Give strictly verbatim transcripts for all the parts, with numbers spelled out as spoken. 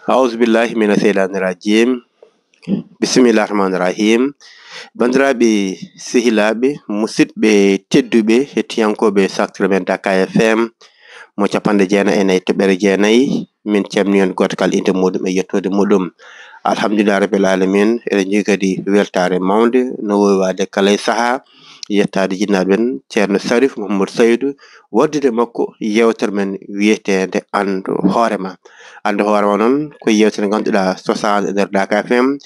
Auzubillahi mina seytaani rajim. Bisimillahi rahmaani rahim. Banndiraaɓe, sehilaaɓe, musidɓe tedduɓe, hettiyankooɓe Sacré Men Dakar F M, mo capanɗe jeenayi e nayi toɓɓere jeenayi, min calmini on gooto kala innde muɗum e yettoode muɗum. Alhamdulillahi rabbil alamin, eɗen njogii kadi weltaare mawnde, no wowi waade kala e sahaa, yettaade jinnaaɓe men, Ceerno Sarif Mouhamadou Saydou, waɗdude makko yeewtere men wiyeteende Anndu Hoore Ma. Anndu Hoore Ma noon ko yeewtere nde ngannduɗaa sosaande e nder Dakar F M,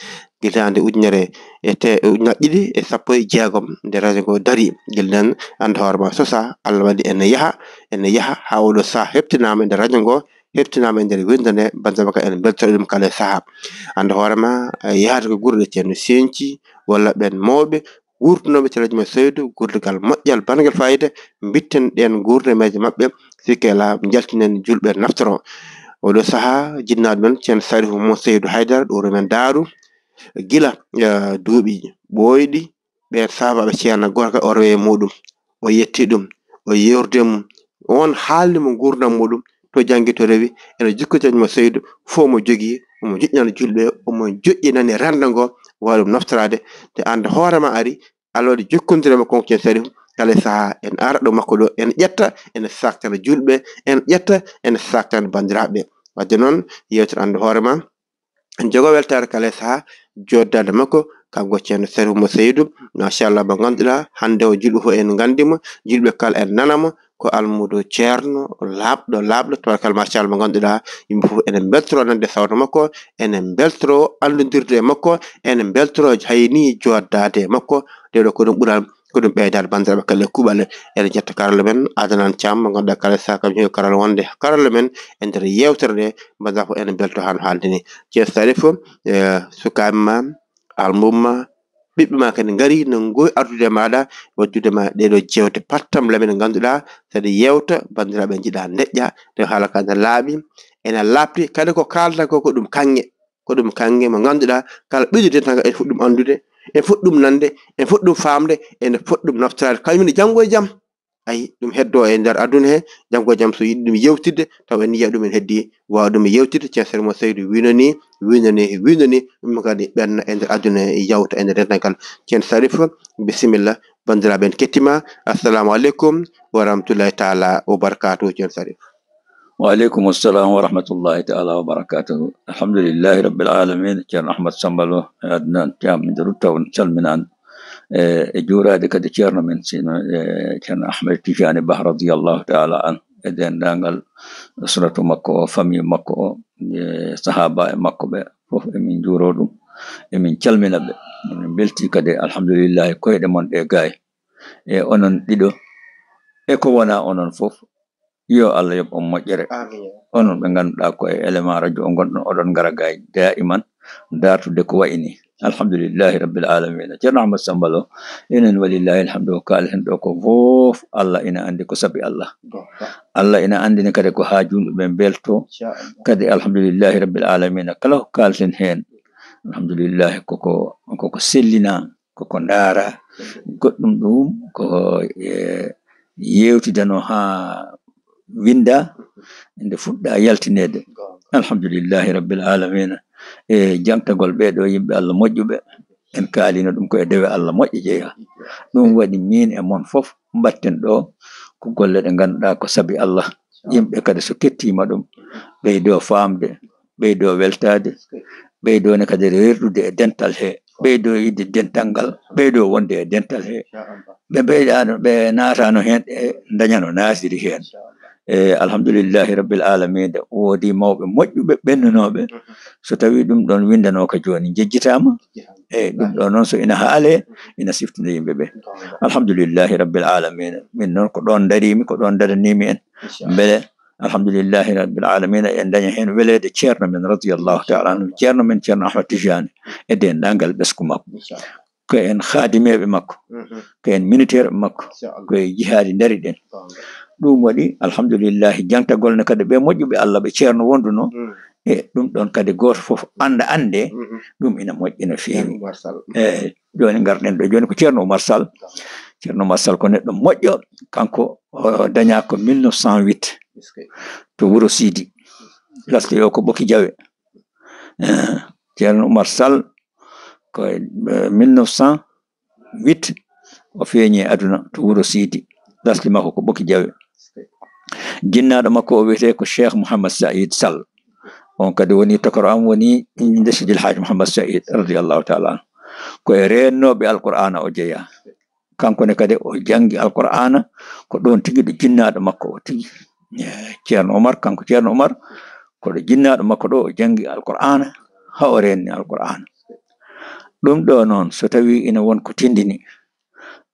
gila hitaande ujunere e te-, ujunaaji ɗiɗi e sappo e jeegom, nde radio ngo darii. Gila ndeen Anndu Hoore Ma sosaa, Allah waɗi ene yaha, ene yaha haa oo ɗoo sahaa heɓtinaama e nder radio ngo, heɓtinaama e nder winndere nde, banndiraaɓe, kala ene mbeltora ɗum kala e sahaa. Anndu Hoore Ma, eh, yahata ko gure ɗe Ceerno Senci, walla ɓeen mawɓe, wuurtunooɓe Ceerno Mouhamadou Saydou, guurdigal moƴƴal, banngal faayiida, mbitten ɗeen guurdameeje maɓɓe, sikke alaa, njaltinen juulɓe naftoro. Oo ɗoo sahaa, jinnaaɗo men, Ceerno Sarif Mouhamadou Saydou Haydara, ɗo wuro men Daaru, gila, eh, duuɓi ɓooyɗi, ɓeen sahaabaaɓe Ceerno gooto kala o rewi e muɗum, o yetti ɗum, o yeewti e mum, oon haalni mo nguurndam muɗum, to janngi, to rewi, ene jokki Ceerno Mouhamadou Saydou, fof mo jogii, omo joƴƴinani juulɓe, omo joƴƴinani renndo ngo, waawi ɗum naftoraade. Te Anndu Hoore Ma ari, Allah waɗi jokkondire makko e Ceerno Sarif, kala e sahaa ene ara ɗo makko ɗo, ene ƴetta, ene saktana juulɓe, ene ƴetta, ene saktana banndiraaɓe. Waɗde noon, yeewtere Anndu Hoore Ma, en njogoo weltaare kala e sahaa, jooɗdaade makko, kanko Ceerno Sarif Mouhamadou Saydou, machallah, mo ngannduɗaa, hannde o juulɓe fof en nganndi mo, juulɓe kala en nana mo, ko almuudo ceerno, laaɓɗo, laaɓɗo, tabarkalla, machallah, mo ngannduɗaa, yimɓe fof ene mbeltoroo nande sawto makko, ene mbeltoroo anndondirde e makko, ene mbeltoroo hay nii jooɗdaade e makko. Nde ɗo ko ɗum ɓural, ko ɗum ɓeydaade banndiraaɓe kala e kuuɓal. Eɗen njetta karalla men, Adnan Thiam, mo ngannduɗaa kala sahaa kam heewi karalla wonde karalla men e nder yeewtere nde, mbaɗa fof ene mbeltoo haa no haaldi ni. Ceerno Sarif, eh, sukaaɓe ma, almuuɓe ma, ɓiɓɓe ma kadi ngari no ngowi ardude e maaɗa, waɗdude ma ɗee ɗoo jeewte pattam lame ɗe ngannduɗaa, saɗa yeewta, banndiraaɓe njiɗa ndeƴƴa, nde haala ka ene laaɓi, ene laaɓti, kadi ko kaalata ko, ko ɗum kaŋŋe. Ko ɗum kaŋŋe mo ngannduɗaa, kala ɓiɗɗo dental ngal, en foti ɗum anndude, en foti ɗum nande, en foti ɗum faamde, en foti ɗum naftoraade, kañum ne janngo e jam. Ayi, ɗum heddoo e nder aduna he, janngo e jam so yiɗi ɗum yeewtidde, taw en yiya ɗum en heddii, waawa ɗum yeewtidde. Ceerno Mouhamadou Saydou wiino ni, wiino ni, wiino ni, ɗum kadi ɓenna e nder aduna he, yawta e nder dental ngal. Ceerno Sarif, bisimilla, banndiraaɓe en kettima. Assalamu aleykum wa rahmatullahi taala wa barakatuhu, Ceerno Sarif. Wa aleykum assalam wa rahmatullahi taala wa barakatuhu. Alhamdulillahi rabbil alamin. Ceerno Ahmad Samba Lo e Adnan Thiam, miɗo rutta on, calminaan. E, e juuraade kadi ceerno men, sino, e, Ceerno Ahmed Tijani Bah, radiyallahu taala an, e denndaangal usratu makko o, famille makko o, e, sahaaba e makko ɓe fof, emin njuuroo ɗum, emin calmina ɓe. Emin mbeltii kadi, alhamdulillahi, koyɗe mon ɗe gaay. E onon ɗiɗo, e ko wonaa onon fof, yo Allah yoɓ on moƴƴere. Amin. Onon ɓe ngannduɗaa ko e élément radio o ngonɗon, oɗon ngara gaay daiman dartude ko wayi ni. Alhamdulillahi rabbil alamina. Ceerno Ahmad Samba Lo, enen walillahi alhamdu, ko kaalten ɗo ko fof, Allah ina anndi ko sabi Allah. Goonga. Allah ina anndini kadi ko haa juulɓe ɓe mbeltoo. Inchallah. Kadi alhamdulillahi rabbil alamina, kala ko kaalten heen, alhamdulillahi, koko, koko sellina, koko ndaara. Goɗɗum ɗum ko, e, yeewtidanoo haa winnda, nde fuɗɗa yaltineede. Goonga. Alhamdulillahi rabbil alamina. E jaŋtagol ɓee ɗoo yimɓe Allah moƴƴuɓe, en kaalino ɗum ko e dewe Allah moƴƴe jeyaa. Ɗum waɗi miin e mon fof mbaɗten ɗo ko golle ɗe ngannduɗaa ko sabi Allah. Yimɓe kadi so kettiima ɗum, ɓeydoo faamde, ɓeydoo weltaade, ɓeydoo ne kadi reerɗude e dental he, ɓeydoo yiɗde dental ngal, ɓeydoo wonde e dental he. Ɓe ɓeydaano, ɓe naataano heen, ɓe ndañano naatiri heen. E, alhamdulillahi rabbil alamina, woodi mawɓe moƴƴuɓe ɓennunooɓe. So tawii ɗum ɗoon winndanooka jooni njejjitaama, e, ɗum ɗo noon so ina haalee, ina siftina yimɓe ɓe. Alhamdulillahi rabbil alamina. Min noon ko ɗoon ndariimi, ko ɗoon ndaraniimi en. Mbele, alhamdulillahi rabbil alamina, en ndaña heen weleede ceerno men, radiyallahu taala anhu, ceerno men, Ceerno Ahmad Tijani, e denndaangal ɓesngu makko. Ko en haadimeeɓe makko, ko en militaire makko, ko e jihaadi ndariɗen. Ɗum waɗi, alhamdulillahi, jaŋtagol ne kadi ɓe moƴƴuɓe Allah ɓe ceerno wondunoo. E ɗum ɗoon kadi gooto fof annda annde, ɗum ina moƴƴi no feewi. Eeyi, jooni ngarɗen ɗo, jooni ko Ceerno Oumar Sall. Ceerno Oumar Sall ko neɗɗo moƴƴo, kanko o dañaa ko mille neuf cent huit to Wuro Siidi. Lastoyoo ko Ɓoki Jawe. Eh, Ceerno Umar Sall, ko e, eh, mille neuf cent huit, o feeñi e aduna to Wuro Siidi. Lasli makko ko Ɓoki Jawe. Jinnaaɗo makko o wiyetee ko Cheikh Mouhammad Saïd Sall. On kadi woni tokoro am, woni innde Sidil Haaji Mouhammad Saïd, radiyallahu taala anhu. Ko e reennooɓe Alqur'aana o jeyaa. Kanko ne kadi o janngi Alqur'aana, ko ɗoon tigi ɗo jinnaaɗo makko o tigi. Eh, Ceerno Umar, kanko Ceerno Umar, ko ɗo jinnaaɗo makko ɗo o janngi Alqur'aana, haa o reenni Alqur'aana. Ɗum ɗo noon, so tawii ina won ko tindini,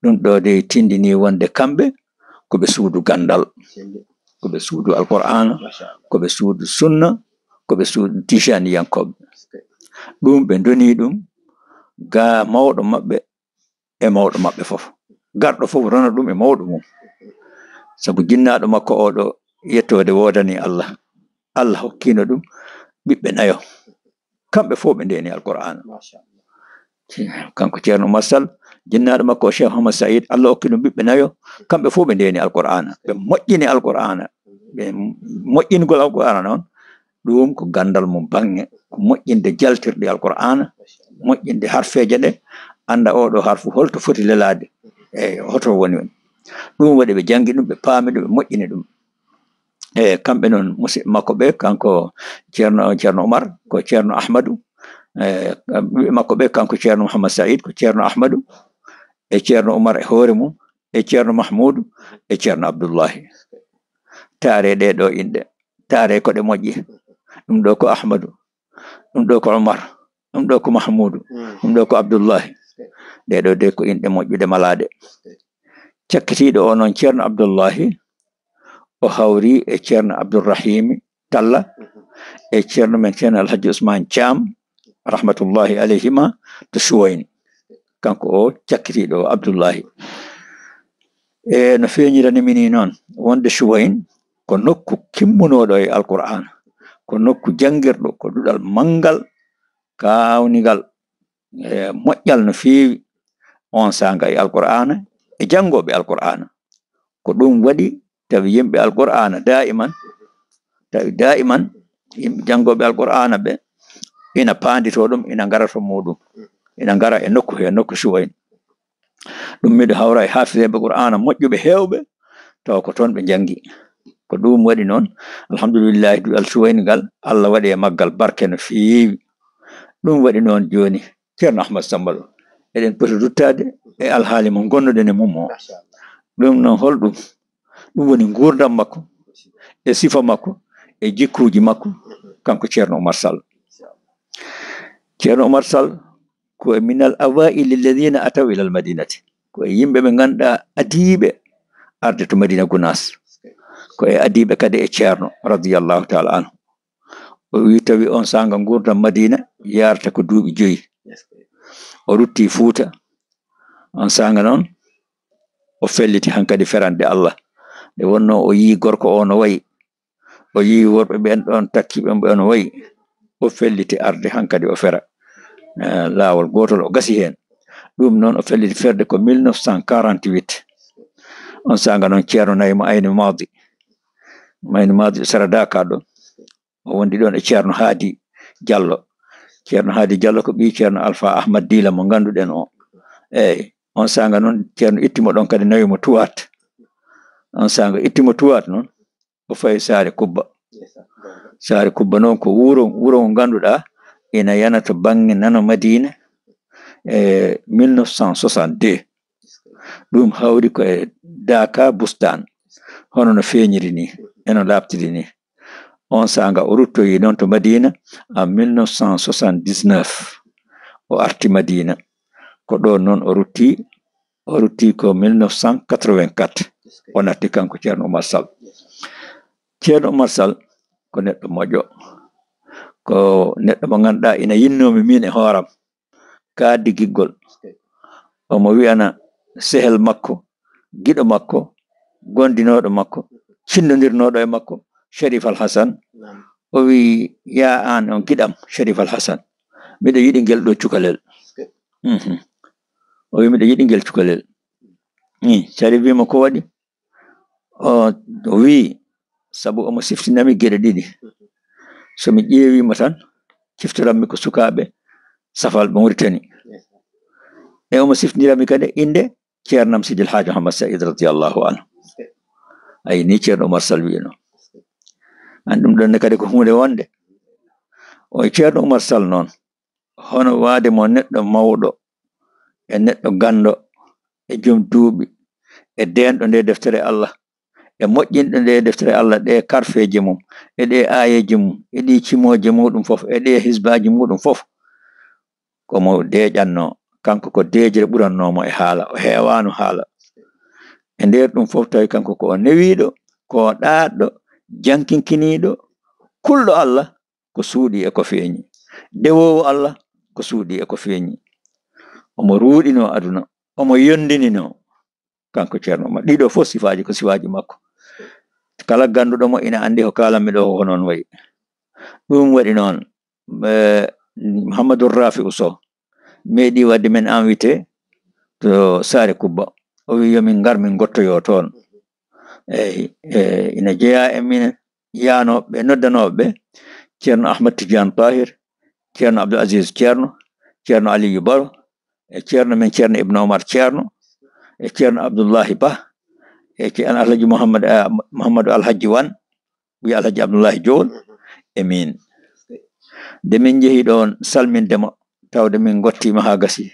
ɗum ɗo dey tindini wonde kamɓe ko ɓe suudu ganndal, ko ɓe suudu Alqur'aana, ko ɓe suudu sunna, ko ɓe suudu tijaaniyankooɓe. Ɗum ɓe ndonii ɗum ga mawɗo maɓɓe e mawɗo maɓɓe fof. Garɗo fof rona ɗum e mawɗo mum. Sabu jinnaaɗo makko oo ɗo, yettoode woodani Allah. Allah hokkiino ɗum ɓiɓɓe nayo. Kamɓe fof ɓe ndeeni Alqur'aana. Machallah. Kanko Ceerno Umar Sall, jinnaaɗo makko o Cheikh Mouhammad Saïd, Allah hokki ɗum ɓiɓɓe nayo. Kamɓe fof ɓe ndeeni Alqur'aana. Ɓe moƴƴini Alqur'aana. Ɓe moƴƴingol Alqur'aana noon, ɗum ko ganndal mum baŋŋe, ko moƴƴinde jaltirɗi Alqur'aana, moƴƴinde harfeeje ɗe, annda oo ɗo harfu holto foti lelaade, e hoto woni woni. Ɗum waɗi ɓe janngi ɗum, ɓe paami ɗum, ɓe moƴƴini ɗum. E kamɓe noon, musidɓe makko ɓe, kanko Ceerno, Ceerno Umar, ko Ceerno Ahmadu, e ɓiɓɓe makko ɓe, kanko Ceerno Mouhammad Saïd, ko Ceerno Ahmadu, e Ceerno Umar e hoore mum, e Ceerno Mahmuudu, e Ceerno Abdullahi. Taare ɗee ɗo inɗe, taare ko ɗe moƴƴi. Ɗum ɗo ko Ahmadu, ɗum ɗo ko Umar, ɗum ɗo ko Mahmuudu, ɗum ɗo ko Abdullahi. Ɗee ɗo de ko inɗe moƴƴuɗe malaaɗe. Cakkitiiɗo o noon, Ceerno Abdullahi, o hawri e Ceerno Abdurrahimi Talla, e Ceerno men Ceerno Alhaji Ousmane Thiam, rahmatullahi alayhima, to Suwoyn. Kanko o cakkitiiɗo o, Abdullahi. E no feeñirani mi nii noon, wonde Suwoyn ko nokku kimmunooɗo e Alqur'aana, ko nokku janngirɗo, ko duɗal manngal, kaawningal, e moƴƴal no feewi. On saanga e Alqur'aana, e janngooɓe Alqur'aana. Ko ɗum waɗi tawi yimɓe Alqur'aana daa'iman, tawi daa'iman yimɓe janngooɓe Alqur'aana ɓe ina paanditoo ɗum, ina ngara to muuɗum, ina ngara e nokku he, nokku Suwoyn. Ɗum miɗo hawra e haafideeɓe Qur'aana moƴƴuɓe heewɓe, tawa ko toon ɓe njanngi. Ko ɗum waɗi noon, alhamdulillahi, duɗal Suwoyn ngal, Allah waɗi e maggal barke no feewi. Ɗum waɗi noon jooni, Ceerno Ahmad Samba Lo, eɗen poti ruttaade e alhaali mo ngonnoɗen e mum o. Ɗum noon, holɗum? Ɗum woni nguurndam makko, e sifa makko, e jikkuuji makko, kanko Ceerno Umar Sall. Ceerno Umar Sall ko e minal awaa'ili alladina ataw ilal madinati, ko e yimɓe ɓe ngannduɗaa adiiɓe arde to Madina Gunaas, ko e adiiɓe kadi e Ceerno radiyallahu taala anhu. O wi tawi on saanga nguurndam Madina yarata ko duuɓi joyi. O rutti Fuuta, on saanga noon o felliti hankadi ferande Allah. Nde wonnoo o yii gorko o no wayi, o yii worɓe ɓen ɗon takki ɓen ɓe no wayi, o felliti arde hankadi o fera. Eh, laawol gootol o gasi heen. Ɗum noon o felliti ferde ko mille neuf cent quarante-huit. On saanga noon Ceerno nawi mo Ayni Maadi. Ayni Maadi Sara Daaka ɗo. O wondi ɗon e Ceerno Haadi Jallo. Ceerno Haadi Jallo ko ɓii Ceerno Alfa Ahmad Diila mo ngannduɗen o. Eey, on saanga noon Ceerno itti mo ɗon kadi nawi mo Tuwaat. On saanga itti mo Tuwaat noon, o fayi Saare Kubba. Saare Kubba noon ko wuro, wuro ngo ngannduɗaa ina yana to bannge nano Madiina e mille neuf cent soixante-deux. Ɗum hawri ko e Daaka Bustaan, hono no feeñiri ni, e no laaɓtiri ni. On saanga o ruttoyi noon to Madiina en mille neuf cent soixante-dix-neuf. O arti Madiina. Ko ɗoon noon o rutti, o rutti ko mille neuf cent quatre-vingt-quatre. O natti kanko Ceerno Umar Sall. Ceerno Umar Sall ko neɗɗo moƴƴo. Ko neɗɗo mo ngannduɗaa ina yinnoo mi miin e hooram. Kaaddi giggol. Omo wiyana sehel makko, giɗo makko, gondinooɗo makko, cinndondirnooɗo e makko, Sherif Al Hassan. Naam. O wi, "Yaa aan on giɗam, Sherif Al Hassan, miɗo yiɗi ngel ɗo cukalel." Mhm. O wi, "Miɗo yiɗi ngel cukalel." Ih, Sherif wi mo, "Ko waɗi?" O, o wi, sabu omo siftinami geɗe ɗiɗi. So mi ƴeewi mo tan, Siftoranmi ko sukaaɓe Safal ɓe Muritani. E omo siftindiranmi kadi innde Ceernam Sidil Haaji Muhammad Said radiyallahu anhu. Ayi ni Ceerno Umar Sal wi'no. An ɗum ɗon ne kadi ko huunde wonde. O Ceerno Umar Sal noon, hono waade mo neɗɗo mawɗo, e neɗɗo ganndo, e joom duuɓi, e deenɗo nde deftere Allah, e moƴƴinɗo nde deftere Allah, ɗe karfeeje mum, e ɗe aayeeje mum, e ɗi cimooje muɗum fof, e ɗe hisbaaji muɗum fof. Ko mo deeƴanno, kanko ko deeƴre ɓurannoo mo e haala, o heewaano haala. E nder ɗum fof tawi kanko ko o newiiɗo, ko o ɗaatɗo, jankinkiniiɗo, kulɗo Allah, ko suuɗi e ko feeñi. Dewoowo Allah, ko suuɗi e ko feeñi. Omo ruuɗinoo aduna, omo yondininoo. Kanko Ceerno Umar. Ɗiɗo fof sifaaji ko sifaaji makko. Kala gannduɗo mo ina anndi ko kaalanmi ɗo ko noon wayi. Ɗum waɗi noon, eh, Mouhamadou Rafiu Sow meeɗi waɗde men invité to Saare Kubba. O wi yo min ngar min ngottoyoo toon. Eyi, e, ina jeyaa e minen yaanooɓe, noddanooɓe ɓe, Ceerno Ahmad Tidiane Tahir, Ceerno Abdoul Aziz Ceerno, Ceerno Aliyu Baro, e Ceerno men Ceerno Ibn Omar Ceerno, e Ceerno Abdullahi Ba, e Ceerno Alhaji Mouhammad, eh, Mouhamadou Alhaji Wan, wiya Alhaji Abdullahi Jool, e min. Nde min njehi ɗoon salminde mo, tawde min ngottiima haa gasi.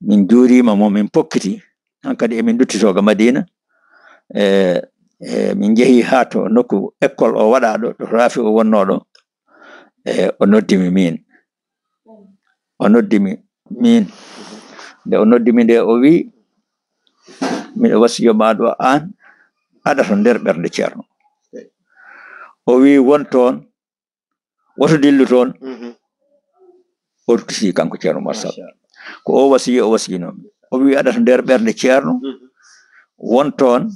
Min njuuriima mo, min pokkiti. Hankadi emin nduttitoo ga Madina. E, e, min njehi haa to nokku école o waɗaa ɗo, to Rafi o wonnoo ɗo. E, o noddi mi min. O noddi mi min. Nde o noddi mi nde, o wi, "Miɗo wasiyo ma ɗo aan, aɗa to nder ɓernde Ceerno." O wi, "Won toon, woto dillu toon." Mhm. O ruttiti kanko Ceerno Umar Sall. Machallah. Ko o wasiyi, o wasiyino mi. O wi, "Aɗa to nder ɓernde Ceerno, mhm, won toon,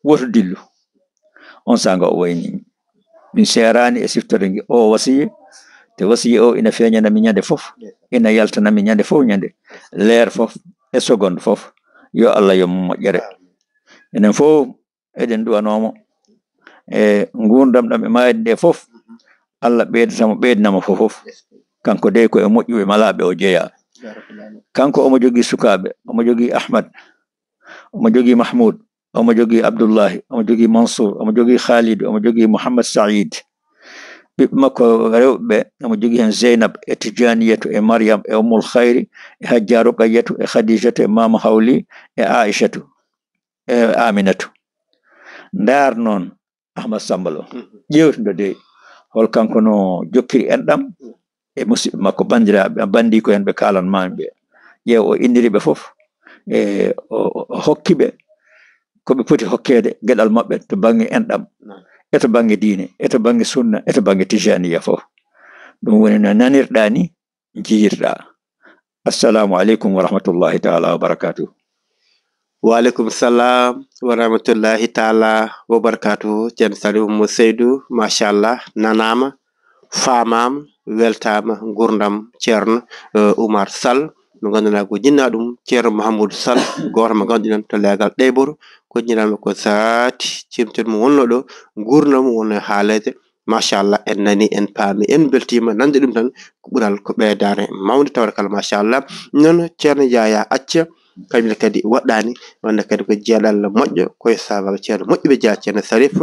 woto dillu." On saanga o wayni mi. Min seeraani e siftorde ngi o wasiyi, te wasiyi o ina feeñana mi ñande fof, ina yaltana mi ñande fof ñande, leer fof, e seconde fof. Yo Allah yo mo moƴƴere. Enen fof eɗen duwanoo mo e nguurndam ɗam e maayde nde fof. Allah ɓeydata mo, ɓeydana mo fof fof. Kanko dey ko e moƴƴuɓe malaaɓe o jeyaa. Kanko omo jogii sukaaɓe, omo jogii Ahmad, omo jogii Mahmoud, omo jogii Abdullahi, omo jogii Mansour, omo jogii Khalid, omo jogii Mouhammad Saïd. Ɓiɓɓe makko rewɓe ɓe, omo jogii heen Zeynab, e Tijaniyatu, e Mariam, e Ummul Khayri, e Hajja Ruqayyatu, e Khadijatu, e Mama Hawli, e Aishatu, e Aminatu. Ndaar noon Ahmad Samba Lo. Mhm. Ƴeewtindo dey, hol kanko no jokkiri enɗam e musidɓe makko, banndiraaɓe, banndii ko en ɓe kaalan maami ɓe. Ƴeew, o inniri ɓe fof, e o, o, o hokki ɓe ko ɓe poti hokkeede geɗal maɓɓe to bannge enɗam, naam, e to bannge diine, e to bannge sunna, e to bannge tijaniya fof. Ɗum woni no nanirɗaa ni, njiyirɗaa. Assalamu aleykum wa rahmatullahi taala wa barakatuh. Wa aleykum salam wa rahmatullahi taala wa barakatuh. Ceerno Saliou Mamadou Seydou, machallah, nanaama, faamaama, weltaama, nguurndam Ceerno, eh, Oumar Sall, mo ngannduɗaa ko jinnaa ɗum, Ceerno Mahamoudou Sall, gooto mo ngannduɗen to leegal Ɗeyboro, ko jinnaa ko saati, cimtel mo wonnoo ɗo, nguurndam mo wonnoo e haaleede, machallah, en nani, en paami, en mbeltiima nande ɗum tan, ko ɓural ko ɓeydaare mawnde, tabarakalla, machallah. Noon Ceerno Yaya Acca, kañum kadi waɗɗaani, wonde kadi ko jeeɗal moƴƴo, ko e sababu ceerno moƴƴuɓe jeyaa, Ceerno Sarif,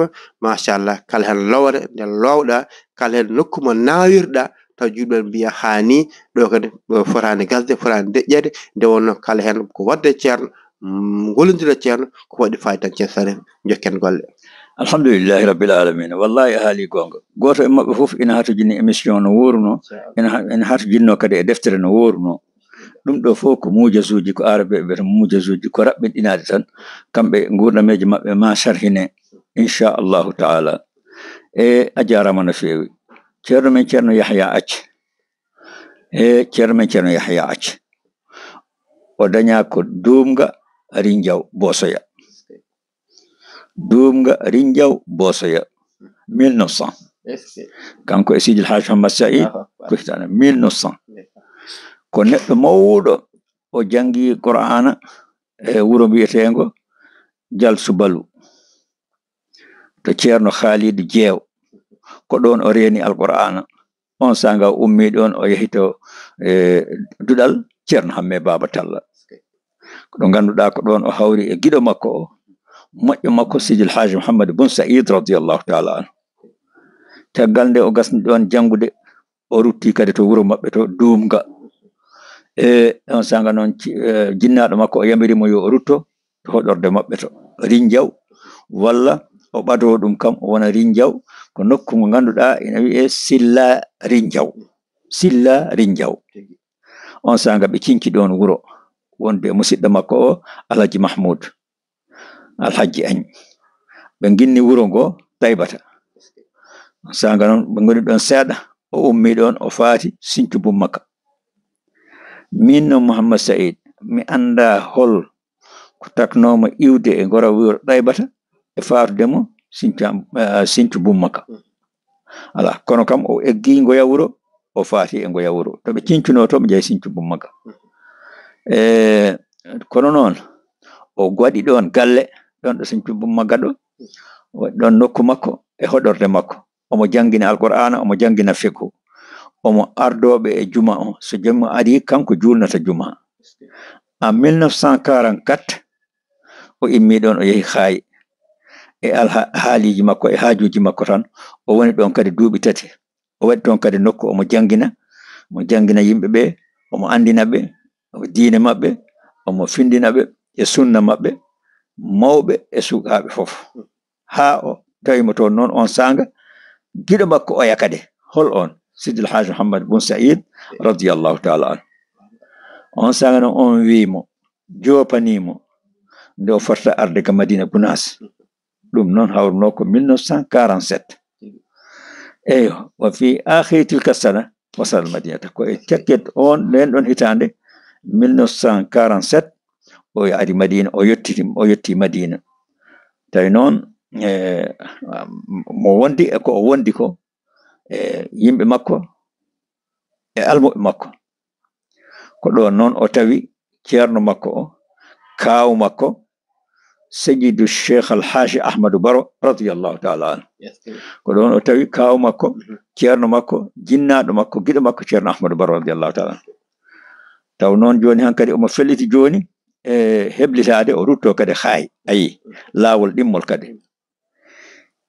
machallah, kala heen lowre nde loowɗaa, kala heen nokku mo naawirɗaa, taw juulɓe mbiya haani, ɗo kadi fotaani gasde, fotaani deƴƴeede, nde wonnoo kala heen ko waɗde ceerno, mm, ngollondira ceerno, ko waɗi fayida tan, Ceerno Sarif, njokken golle. Alhamdulillahi rabbil alamina. Wallahi a haali goonga. Gooto e maɓɓe fof ina hatojini émission no woorunoo, ina ha-, ina hatojinno kadi e deftere no woorunoo. Ɗum ɗo fof ko muujasuuji, ko aarabe ɓe mbiyata muujasuuji, ko raɓɓinɗinaade tan. Kamɓe nguurdameeji maɓɓe ma sarhine, inchallahu taala. E a jaaraama no feewi. Ceerno men Ceerno Yahya Acc. E Ceerno men Ceerno Yahya Acc. O dañaa ko Duumga Rinjaw Boosoya. Duumga Rinjaw Boosoya, mille neuf cent. Est-ce que? Kanko e Sidil Haj Hamad Saïd, Allahu Akbar, ko hitaande mille neuf cent. Ndeysaan. Ko neɗɗo mawɗo, o janngi Qur'aana e wuro mbiyeteengo Jal Subalu, to Ceerno Khalid Jeew. Ko ɗoon o reeni Alqur'aana. On saanga o ummii ɗoon, o yehi to, e, duɗal Ceerno Hammee Baaba Talla. Ko ɗo ngannduɗaa ko ɗoon o hawri e giɗo makko o, moƴƴo makko Sidil Haaji Muhammad Bun Sa'iid radiyallahu taala anhu. Caggal nde o gasni ɗoon janngude, o rutti kadi to wuro maɓɓe to Duumga. E on saanga noon, ci-, e, jinnaaɗo makko o yamiri mo yo o rutto to hoɗorde maɓɓe to Rinjaw, walla o ɓadoo ɗum kam, o wona Rinjaw, ko nokku ngo ngannduɗaa ina wiyee Silla Rinjaw. Silla Rinjaw. On saanga ɓe cinci ɗoon wuro, wonde e musidɗo makko o, Alhaji Mahmoud, Alhaji Añ. Ɓe nginni wuro ngo Taybata. On saanga noon, ɓe ngoni ɗoon seeɗa, o ummii ɗoon, o faati Sinthiou Boumaka. Miin noon, Mouhammad Saïd, mi anndaa hol ko taknoo mo iwde e ngora wuro Ɗaybata e faatude mo Sinthiou, eh, Sinthiou Boumaka. Alaa, kono kam o eggii ngoya wuro, o faati e ngoya wuro. To ɓe cincunoo to, ɓe njehi Sinthiou Boumaka. E, kono noon, o waɗi ɗoon galle, ɗoon ɗo Sinthiou Boumaka ɗo, o waɗi ɗoon nokku makko e hoɗorde makko. Omo janngina Alqur'aana, omo janngina fiqhu. Omo ardooɓe e juma o. So jemma arii, kanko juulnata juma. En mille neuf cent quarante-quatre, o immii ɗoon, o yehi Xaay. E alha-, haaliiji makko, e haajuuji makko tan, o woni ɗoon kadi duuɓi tati. O waɗi toon kadi nokku, omo janngina, omo janngina yimɓe ɓe, omo anndina ɓe, omo diine maɓɓe, omo findina ɓe e sunna maɓɓe, mawɓe e sukaaɓe fof. Haa o tawi mo toon noon, on saanga, giɗo makko oya kadi. Hol on? Sidil Haaji Muhammad Bun Saïd, radiyallahu taala anhu. On saanga noon, on wii mo, joopanii mo, nde o fota arde ka Madina Gunaas. Ɗum noon hawrunoo ko mille neuf cent quarante-sept. Eyyo, wa fi aaxiri tilka sana, wasal Madinata. Ko e cakket on, nden ɗon hitaande, mille neuf cent quarante-sept, o ari Madina, o yottiti, o yotti Madina. Tawi noon, e, mo wondi e ko o wondi ko, e yimɓe makko, e almuɓe makko. Ko ɗoon noon o tawi ceerno makko o, kaaw makko, Seyidu Cheikh Al Haaji Ahmadu Baro, radiyallahu taala anhu. Ko ɗoon o tawi kaaw makko, ceerno makko, jinnaaɗo makko, giɗo makko, ceerno Ahmadu Baro, radiyallahu taala anhu. Taw noon jooni hankadi omo felliti jooni e heblitaade, o ruttoo kadi Xaay. Ayi, laawol ɗimmol kadi.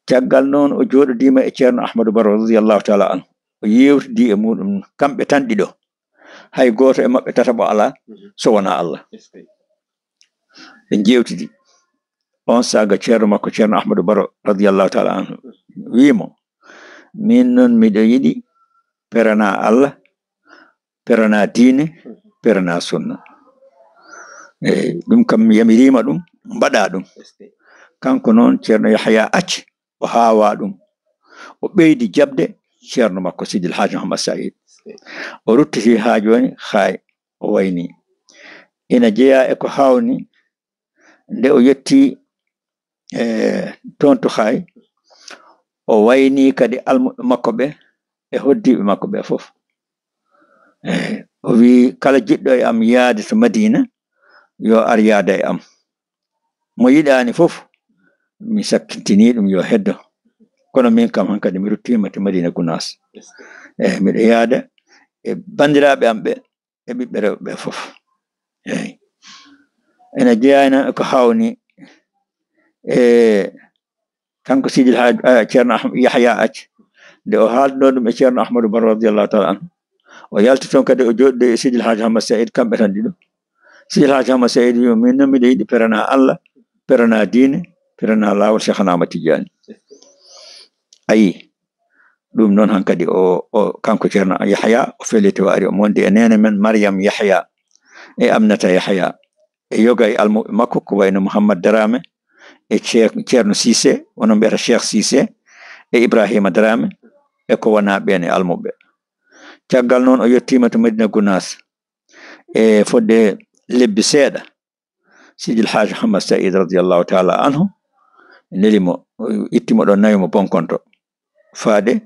Caggal noon o jooɗodiima e ceerno Ahmadu Baro, radiyallahu taala anhu. O yeewtidii e muuɗum, kamɓe tan ɗiɗo. Hay gooto e maɓɓe tataɓo alaa so wonaa Allah. Ɓe njeewtidi. On saaga ceerno makko, ceerno Ahmadu Baro, radiyallahu taala anhu, wii mo, "Miin noon miɗo yiɗi peranaa Allah, peranaa diine, peranaa sunna." Eey, ɗum kam mi yamiriima ɗum, mbaɗaa ɗum. Kanko noon ceerno Yahya acci, o haawaa ɗum. O ɓeydi jaɓde ceerno makko Sidil Haaji Muhammad Saïd. O ruttiti haa jooni, Xaay, o waynii. Ina jeyaa e ko haawni nde o yettii, e, toon to Xaay, o waynii kadi almuɓɓe makko ɓe e hoddiiɓe makko ɓe fof. E, o wii, "Kala jiɗɗo e am yaade to Madina, yo ar yaada e am. Mo yiɗaani fof, mi sakkintinii ɗum, yo heddo. Kono miin kam hankadi mi ruttiima to Madina Gunaas. E, miɗo yaada e banndiraaɓe am ɓe, e ɓiɓɓe rewɓe ɓe fof." Eey. Ene jeyaa noon e ko haawni e kanko Sidil Haaj, eh, ceerno Ahm-, Yahya Acc. Nde o haalduno ɗum e ceerno Ahmadu Baro, radiyallahu taala anhu, o yalti toon kadi, o jooɗi e Sidil Haaji Ahmad Saïd, kamɓe tan ɗiɗo. Sidil Haaji Ahmad Saïd wii mo, "Miin noon miɗo yiɗi peranaa Allah, peranaa diine, peranaa laawol Cheikhana Ahmad Tidiane." Ayi, ɗum noon hankadi o, o, kanko ceerno Yahya, o felliti, o ari, o wondi e neene men Mariam Yahya e Aminata Yahya, e yoga e almuɓɓe makko, ko wayno Mouhammad Darame e Cheikh, ceerno Cissé, wono mbiyata Cheikh Cissé, e Ibrahima Darame, e ko wonaa ɓeen e almuɓɓe. Caggal noon o yettiima to Madina Gunaas. E fodde lebbi seeɗa, Sidil Haaji Ahmad Saïd, radiyallahu taala anhu, neli mo, itti mo ɗo, nawi mo Bonkonto, faade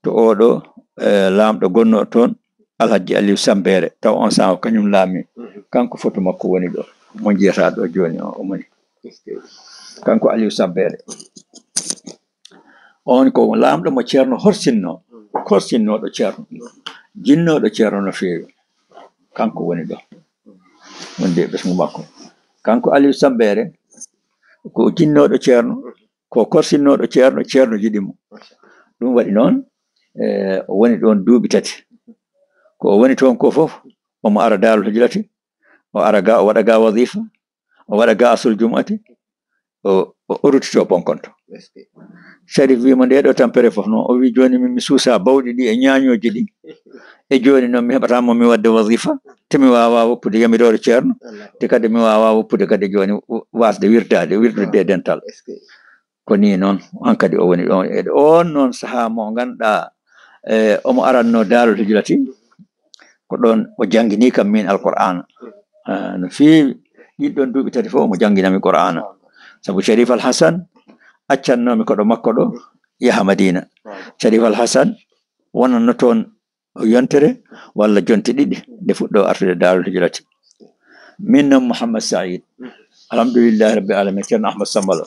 to oɗo, eh, laamɗo gonnoo toon, Alhaji Aliou Sambere, taw on saanga ko kañum laami. Kanko foto makko woni ɗo, mo njiyataa ɗo jooni o, o moni. Kanko Aliou Sambere. On ko laamɗo mo ceerno horsinnoo, horsinnooɗo ceerno. Jinnooɗo Ceerno no feewi. Kanko woni ɗo. Wonde e ɓesngu makko. Kanko Aliou Sambeere, ko jinnooɗo Ceerno, ko korsinnooɗo Ceerno, Ceerno yiɗi mo. Ɗum waɗi noon, e, o woni ɗoon duuɓi tati. Ko o woni toon ko fof, omo ara Daarul Hijrati, o ara ga, o waɗa ga wazifa, o waɗa ga asul jumu'ati, o, o, o ruttito Bonkonto. Sharif wi mo, "Nde ɗo tampere fof noon?" O wi, "Jooni min mi suusa bawɗi ɗi e ñaañooji ɗi, e jooni noon mi heɓataa mo mi waɗde wazifa, te mi waawaa woppude yamiroore Ceerno, te kadi mi waawaa woppude kadi jooni wasde wirdaade, wirdude e dental." Ko nii noon, hankadi o woni ɗoon. E oon noon sahaa mo ngannduɗaa, e, omo aranno Daarul Hijrati, ko ɗoon o janngini kam min Alqur'aana. Ah, no feewi, ɗiin ɗoon duuɓi tati fof omo jannginami Qur'aana. Sabu Sharif Al Hassan accannoomi koɗo makko ɗo, yaha Madiina. Sharif Al Hassan wonanno toon o yontere walla jonte ɗiɗi nde fuɗɗo artude Daarul Hijrati. Min noon Mouhammad Saïd, alhamdulillahi rabbil alamin, Ceerno Ahmad Sambalo.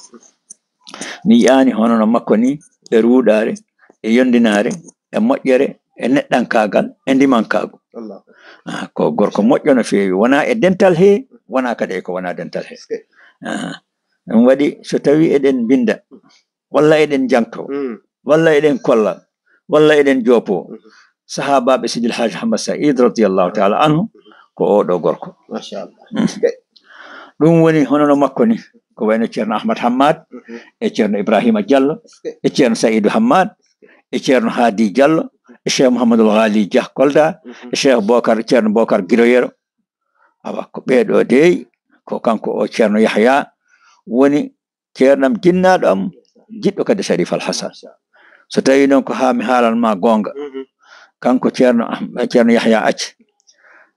Mi yiyaani hono no makko ni e ruuɗaare, e yondinaare, e moƴƴere, e neɗɗankaagal, e ndimankaagu. Ah, ko gorko moƴƴo no feewi, wonaa e dental he, wonaa kadi e ko wonaa dental he. Ah, ɗum waɗi so tawii eɗen mbinnda, walla eɗen njangtoo, walla eɗen kolla, walla eɗen joopoo, sahaabaaɓe Sidil Haaji Hammad Saïd radiyallahu taala anhu, ko oo ɗoo gorko. Machallah. Ɗum woni hono no makko ni, ko wayno Ceerno Ahmad Hammad, e Ceerno Ibrahima Diallo, e Ceerno Saïdou Hammad, e Ceerno Hadi Diallo, e Cheikh Mouhamadoul Ghali Dia Kolda, e Cheikh Bokar, Ceerno Bokar Giroyero. Awa, ko ɓee ɗoo dey, ko kanko o Ceerno Yahya woni ceerno am, jinnaaɗo am, jiɗɗo kadi Sharif Al Hassan. So tawii noon ko haa mi haalan ma goonga, kanko Ceerno Ah-, Ceerno Yahya Acce,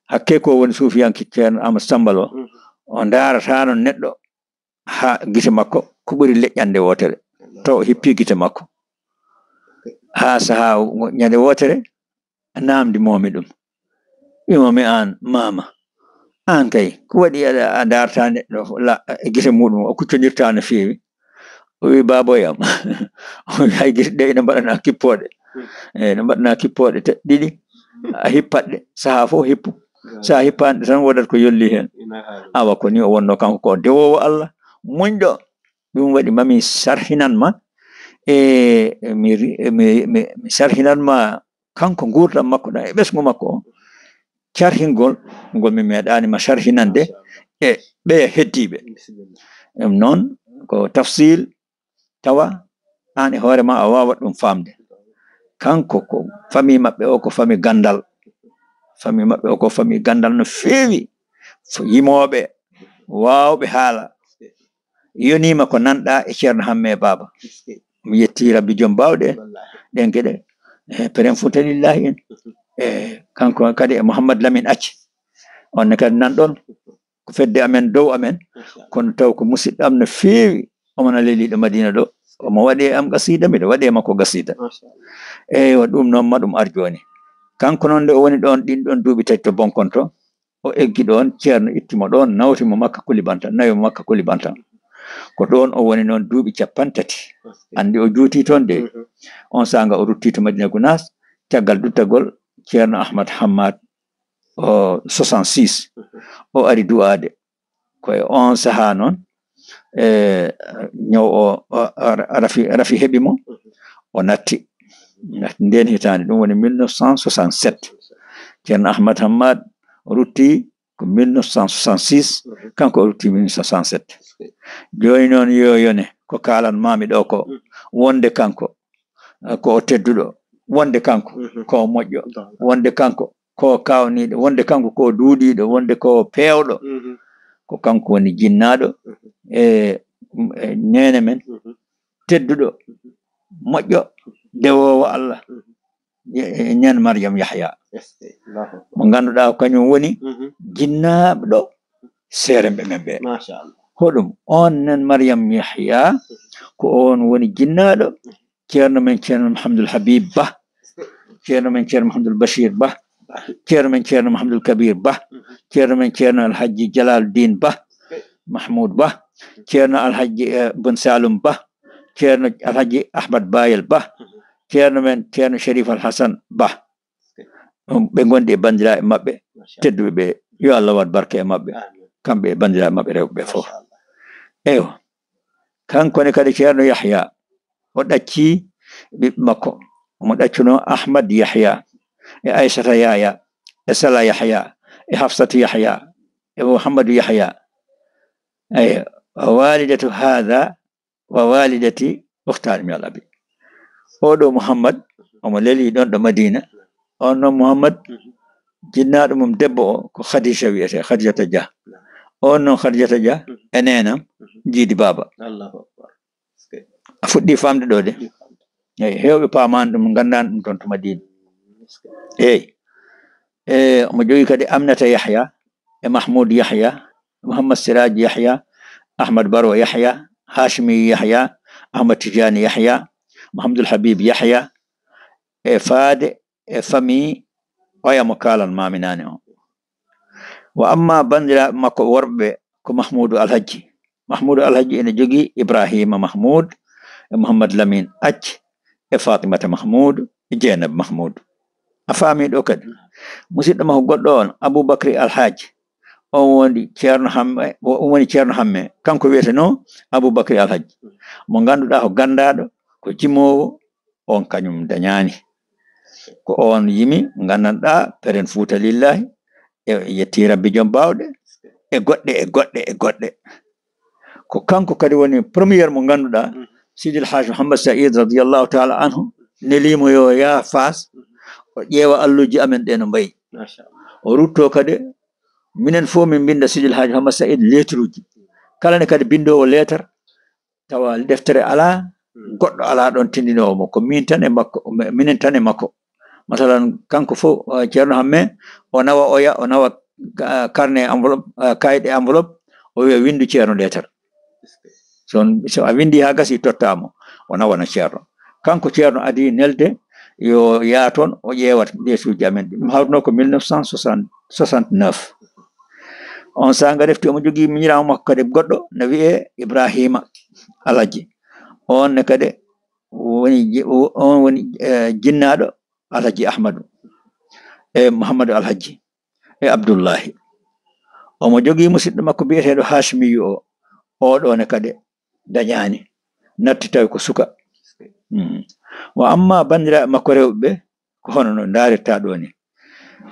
hakke ko woni suufiyanke Ceerno Ahmad Sambalo, o ndaarataano neɗɗo haa gite makko ko ɓuri leƴƴannde wootere, taw o hippii gite makko. Haa sahaa o, ñande wootere, naamndi moomi ɗum. Wimo mi, "Aan, maama, aan kay, ko waɗi aɗa, a ndaartaa neɗɗo la-, e gite muɗum, o kuccondirtaa no feewi?" O wi, "Baaboy am," o wi, "hay gite ɗe ina mbaɗana kippooɗe." Eyi, no mbaɗana kippooɗe te-, ɗiɗi. A hippat ɗe, sahaa fof hippu. So a hippaani ɗe tan, wodat ko yolli heen. Awa, ko ni o wonno kanko, ko dewoowo Allah, muñɗo. Ɗum waɗi mami sarhinan ma, e mi ri-, mi, mi, mi sarhinan ma kanko nguurndam makko ɗam e ɓesngu makko o, carhingol ngol mi meeɗaani ma carhinande e ɓeya heddiiɓe. Ɗum noon ko tafsil, tawa aan e hoore ma a waawat ɗum faamde. Kanko ko famille maɓɓe o ko famille ganndal. Famille maɓɓe o ko famille ganndal no feewi. Yimooɓe, waawɓe haala. Yoniima ko nanɗaa e Ceerno Hammee Baaba. Mi yetti Rabbi Joom Baawɗe ɗen geɗe. E Peren Fuuta Lillaahi en. E kanko kadi e Mouhammad Lamine Acce. On ne kadi nan ɗon ko fedde amen, dow amen. Kono taw ko musidɗo am no feewi. Omo na leliiɗo Madiina ɗo. Omo waɗi e am qasiida, miɗo waɗi e makko qasiida. Eywa, ɗum noon ma ɗum ar jooni. Kanko noon nde o woni ɗon ɗin ɗon duuɓi tati to Bonkonto, o eggi ɗoon, Ceerno itti mo ɗoon, nawti mo Makka Kulibanta, nawi mo Makka Kulibanta. Ko ɗoon o woni noon duuɓi cappanɗe tati. Anndi o juuti toon de. On saanga o rutti to Madina Gunaas, caggal duttagol Ceerno Ahmad Hammad, o soixante-six. O ari du'aade. Ko e oon sahaa noon, e, ñaw o, o, o, rafi, rafi heɓi mo, o natti. Natti ndeen hitaande, ɗum woni mille neuf cent soixante-sept. Ceerno Ahmad Hammad rutti ko mille neuf cent soixante-six, kanko o rutti mille neuf cent soixante-sept. Jooni noon, yo yone, ko kaalan maami ɗo ko, wonde kanko, eh, ko o tedduɗo, wonde kanko, ko o moƴƴo, wonde kanko, ko o kaawniiɗo, wonde kanko, ko o duuɗiiɗo, wonde ko o peewɗo. Ko kanko woni jinnaaɗo, e, e neene men, tedduɗo, moƴƴo, dewoowo Allah, e, e neen Maryam Yahya. Mo ngannduɗaa ko kañum woni jinnaaɗo seeremɓe men ɓe. Machallah. Hoɗum? On neen Maryam Yahya, ko on woni jinnaaɗo Ceerno men Ceerno Mahamadul Habib Bah, Ceerno men Ceerno Mahamadul Bachir Bah, Ceerno men Ceerno Mahamadul Kabir Bah, Ceerno men Ceerno Alhaji Jalaluddin Bah, Mahmoud Bah, Ceerno Alhaji, eh, Bun Salum Bah, Ceerno Alhaji Ahmad Bayel Bah, Ceerno men Ceerno Cherif Al Hassan Bah. ɓe ngondi e banndiraaɓe maɓɓe tedduɓe ɓe. Yo Allah waɗ barke e maɓɓe, kamɓe e banndiraaɓe maɓɓe rewɓe ɓe fof. Eywa, kanko ne kadi Ceerno Yahya, o ɗaccii ɓiɓɓe makko. Omo ɗaccunoo Ahmad Yahya, e Aysata Yahya, e Sala Yahya, e Hafsatu Yahya, e Muhammadu Yahya. Eywa, wa walidatu haada wa walidati ukhtaani min al abi. Oɗo Muhammad, omo leli ɗon ɗo Madina. On noon Muhammad, jinnaaɗo mum debbo o ko Khadija wiyetee, Khadijata Dia. On noon Khadijata Dia e neenam jiidi baaba. A fuɗɗii faamde ɗo de. Eyi, heewɓe paamaani ɗum, nganndaani ɗum toon to Madina. Eyi. E, omo jogii kadi Aminata Yahya, e Mahmoud Yahya, Mouhammad Siraj Yahya, Ahmad Baro Yahya, Hashimi Yahya, Ahmad Tijani Yahya, Mahamadul Habib Yahya, e faade e famille oya mo kaalan maami naane o. Wa amma banndiraaɓe makko worɓe ko Mahmuudu Alhajji. Mahmuudu Alhajji ene jogii Ibrahima Mahmuud, e Mouhammad Lamin Acc, e Fatimata Mahmuud, e Jeynab Mahmuud. A faamii ɗo kadi? Musidɗo makko goɗɗo on, Abubakri Alhajji, on woni Ceerno Hamme, o woni Ceerno Hamme. Kanko wiyetenoo Abubakri Alhajji, mo ngannduɗaa ko ganndaaɗo, ko jimoowo, on kañum dañaani. Ko on yimi, nganndanɗaa, Peren Fuuta Lillahi, e yetti Rabbi Joom Baawɗe, e goɗɗe, e goɗɗe, e goɗɗe. Ko kanko kadi woni première mo ngannduɗaa, Sidil Haaji Mouhammad Saïd radiyallahu taala anhu, neliimo yo yaa Faas, o ƴeewa alluuji amen ɗe no mbayi. O ruttoo kadi, minen fof min mbinnda Sidil Haaji Mouhammad Saïd lettre uji. Kala ne kadi binndoowo leetar, tawa deftere alaa, goɗɗo alaa ɗoon tindinoowo mo, ko min tan e makko, minen tan e makko. Masalan, kanko fof, eh, Ceerno Hamme, o nawa oya, o nawa, ah, carnet enveloppe, ah, kayit e enveloppe, o wiya, "Winndu Ceerno leetar." So on, so a winndii haa gasii, tottaa mo, o nawana Ceerno. Kanko Ceerno adii nelde, yo yaa toon, o ƴeewa leesuuji amen ɗi. Ɗum hawtunoo ko mille neuf cent soixante, soixante-neuf. On saanga refti omo jogii miñiraawo makko kadi goɗɗo, no wiyee Ibrahima Alhaji. On ne kadi woni ji-, on woni, eh, jinnaaɗo Alhaji Ahmadu e Mouhamadou Alhaji e Abdullahi. Omo jogii musidɗo makko biyeteeɗo Hashimiyu o. Oɗo ne kadi dañaani. Natti tawi ko suka. Mm. Wa amma banndiraaɓe makko rewɓe ɓe, ko hono no ndaarirta ɗo ni.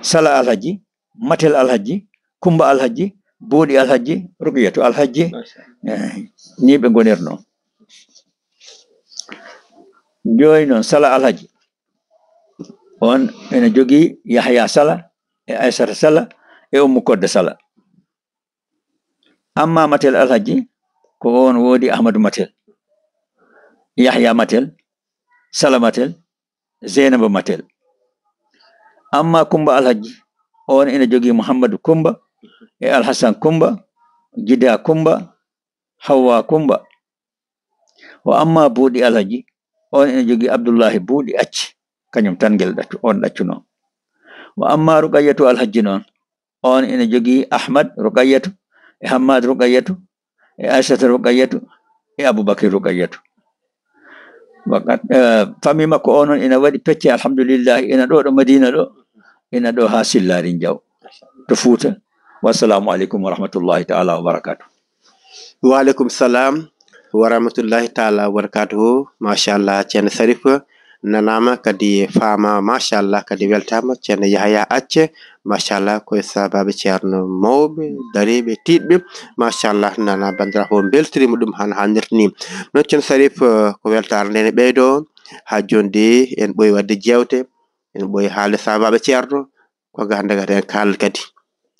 Sala Alhaji, Matel Alhaji, Kumba Alhaji, Buuɗi Alhaji, Rugiyatu Alhaji. Machallah. Eh, ni ɓe ngonirno. Jooni noon, Sala Alhaji, on ene jogii Yahya Sala, e Aysata Sala, e Ummu Kodde Sala. Amma Matel Alhaji, ko on woodi Ahmadu Matel, Yahya Matel, Sala Matel, Zeynaba Matel. Amma Kumba Alhaji, on ene jogii Muhammadu Kumba, e Alhassan Kumba, Jida Kumba, Hawwa Kumba. Wa amma Buuɗi Alhaji, on ene jogii Abdullahi Buuɗi Acci, kañum tan ngel ɗaccu-, on ɗaccuno. Wa amma Ruqayyatu Alhaji noon, on ene jogii Ahmad Ruqayyatu, e Hammad Ruqayyatu, e Aysata Ruqayyatu, e Abubakri Ruqayyatu. Wakat, eh, famille makko o noon ina waɗi pecce, alhamdulillahi, ina ɗo, ɗo Madina ɗo, ina ɗo haa Sillari Njaw, to Fuuta. Wassalamu aleykum wa rahmatullahi taala wa barakatuh. Wa aleykum salam wa rahmatullahi taala wa barakatuhu. Machallah, Ceerno Sarif nanaama kadi faama, machallah, kadi weltaama. Ceerno Yahaya Acce, machallah, koye sababu Ceerno mawɓe, dariiɓe, tiiɗɓe. Machallah, nana banndiraawo o mbeltiriima ɗum hano haanirta ni. Noon Ceerno Sarif, eh, ko weltaare nde ne ɓeydo. Haa jooni de en ɓooyi waɗde jeewte, en ɓooyi haalde sababu Ceerno. Ko ganda gada en kaalat kadi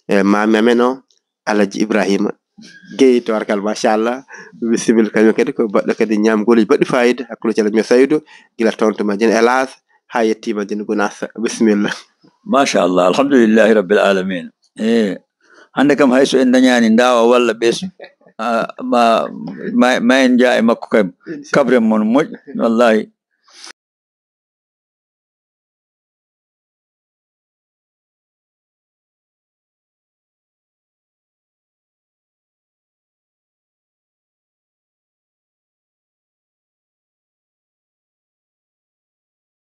e maami amen o, Alhaji Ibrahima Gueye, tabarkalla, machallah. Bisimilla, kañum kadi ko baɗɗo kadi ñaamgoluuji baɗɗi fayida hakkunde Ceerno Saydu, gila toon to Madina Elaas haa yettii Madina Gunaas. Bisimilla. Machallah, alhamdulillahi rabbil alamin. E, hannde kam, hay so en dañaani ndaawa walla ɓeesu, ah, ma, ma, ma en njaa e makko kam, kabren mon moƴƴi, wallahi.